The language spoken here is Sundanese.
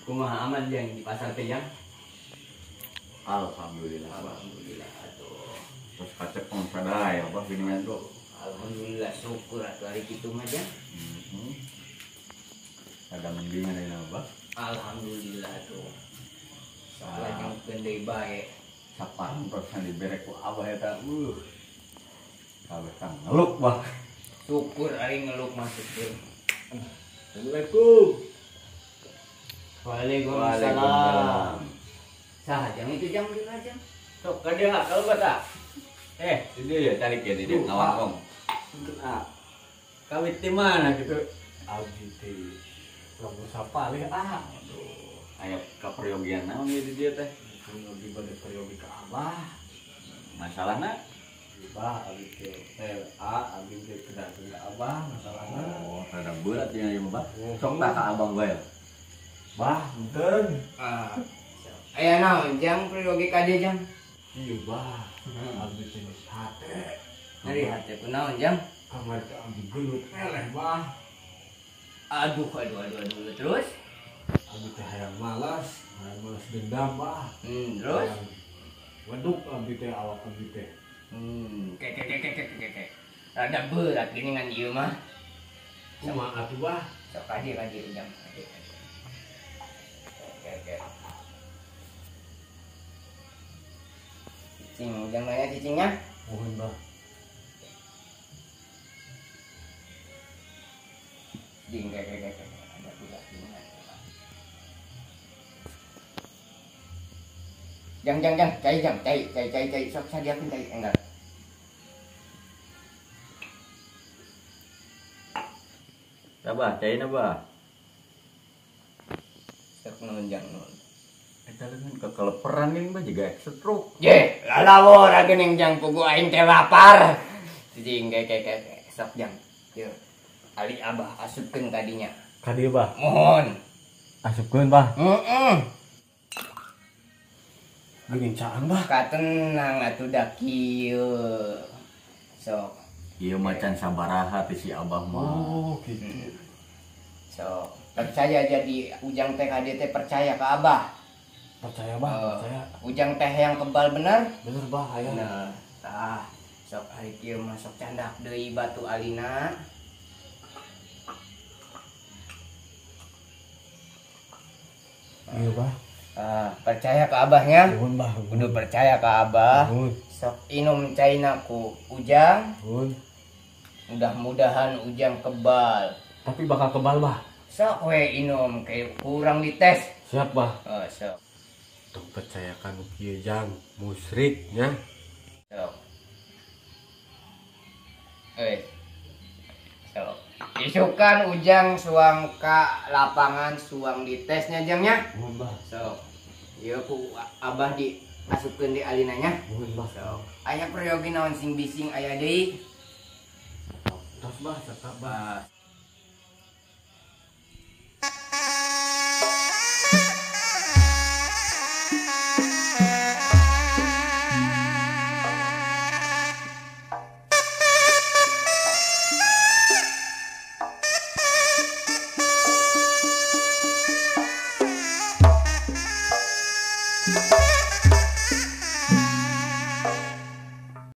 Kumaha aman jang di pasar teh jang? Alhamdulillah. Alhamdulillah atuh. Terus kacepong sadaya abah gini mah tuh. Alhamdulillah syukur atuh ari kitu mah jang. Ada mendingan ayeuna abah. Alhamdulillah tuh. Lajengkeun deui bae. Sapantosan dibere ku abah eta. Kabeh tang ngeluk bah. Syukur ari ngeluk mah syukur. Assalamualaikum. Waalaikumsalam. Saha jang itu jang di jang? Sok ka dieu kalau bata. Di dieu ya tarik ya di dieu ngawangkong. Punten ah. Kawit di mana gitu? Abdi teh lamun sapalih ah. Aduh, aya kaperyogian naon ieu di dieu teh? Peryogi bade peryogi ka abah. Masalahna? Abah abdi teh abdi teh kedateng ka abah masalahna. Oh, rada berat ya ieu mah, Bah. Sok tah ka abang bae. Bah, punten. Ah. Aya naon jang peryogi ka dieu jang? Iya, bah. Abdi teh geus hate. Nyeri hate kunaon jang? Kamari teh abdi gelut eleh, bah. Aduh, aduh, aduh, aduh. Terus? Abdi teh hayang malas dendam, bah. Terus? Weduk abdi teh awak abdi teh. Ke ke ke ke ke ke. Rada berat gini ngan ieu mah. Kumaha atuh, bah? Sok ka dieu jang. Oke, oke. Cicing, jangan nanya cicingnya. Mohon, bah. Ding, kayak ada pula gimana? Jang, cai, jang, cai, sok sadiakeun cai, enggak. Tabah, caina bah. Sok nuhun jang nuhun. Eta leungeun kekeleperan geuning bah jiga stroke. Ye, lalawora geuning jang pugu aing teh lapar. Cicing kayak sok jang. Yeuh. Ali abah asupkeun kadinya. Ka dieu bah. Mohon. Asupkeun bah. Heeh. Geuning caang bah. Katenang atuh da kieu. Sok. Ieu macan sabaraha teh si abah mah. Oh, gitu. Sok. Percaya jadi Ujang teh ka dieu teh percaya ka abah. Percaya bah, percaya. Ujang teh yang kebal bener? Bener bah, hayang. Nah, tah. Sok ari kieu mah sok candak deui batu alina. Iya bah. Percaya ke abahnya? Nuhun bah. Kudu percaya ke abah. Nuhun. Sok inum caina ku Ujang. Nuhun. Mudah-mudahan Ujang kebal. Tapi bakal kebal bah. Sok we inum kayak kurang dites. Siap bah. Oh, sok. Tong percaya kanu kieu jang musyrik nya. Sok. Sok. Isukan Ujang suang ka lapangan suang ditesnya jangnya. Nuhun bah. Sok. Ieu ku abah di asupkeun di alinanya. Nuhun bah. Sok. Aya peryogi naon sing bising aya deui. Tos bah cakap bah.